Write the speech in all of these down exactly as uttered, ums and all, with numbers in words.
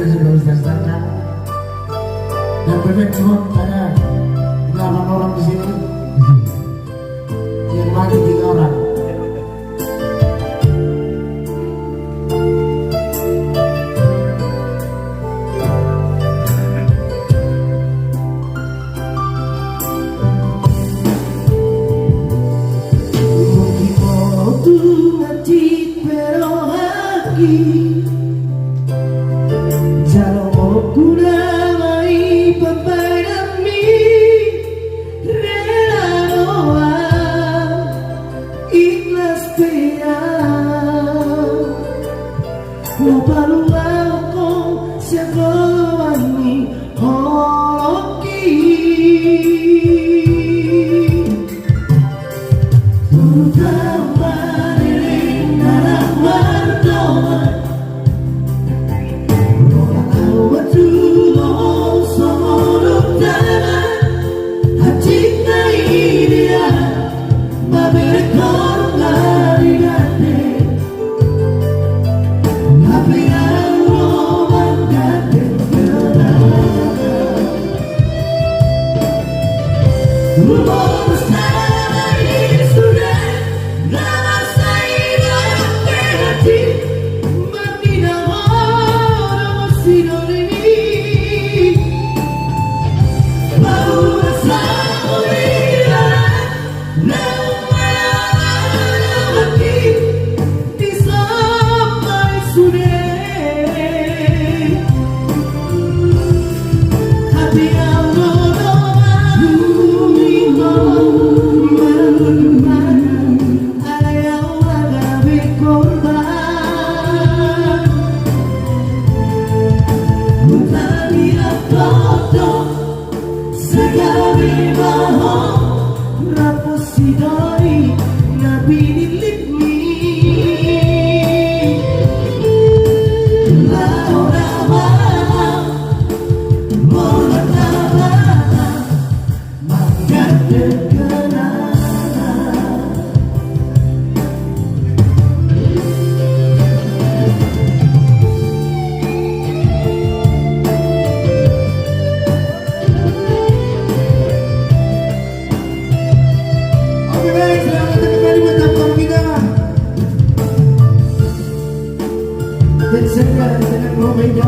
Sudah usah sangka. Dan bebek semua pada delapan orang di sini. Yang mati tiga orang. Mungkin kau tu ngaji perohaki. Jalo oku nama i pambaenanmi. Rela do au, ikhlas pe au. Lapaluaho sian roha ni holongki. Turut au mareleng na mardomu. Roha au ma tu songon untana. Hansit na i dia mamereng holong ari gandeng. Hape au do manggandeng. Umur sada i sude, na masa i do pe hati, marnida ho do sidorimi. Paula saulira. Sai gabe ma ho rap sidoli na pinillitmi. Laho na baha, molo na baha, manggandeng kenangan. Oke, baik, selamat datang kembali buat abang kita. Dan saya senang mau main, ya.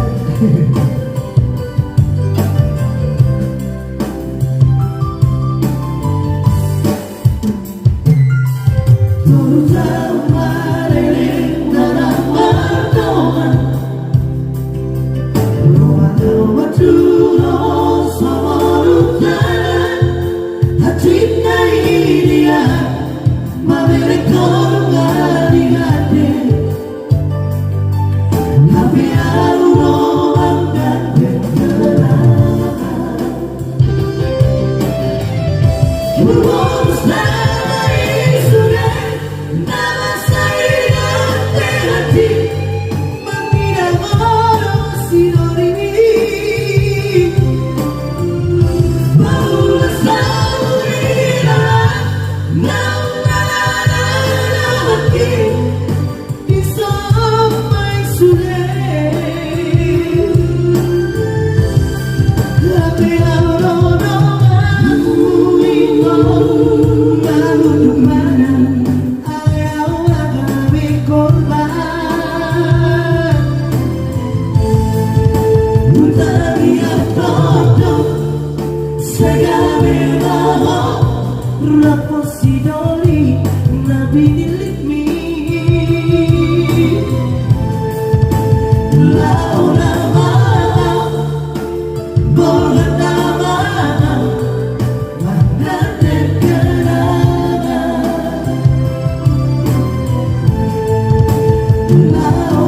Sidoli na pinillitmi. Laho na baha, borhat na baha, manggandeng kenangan. Laho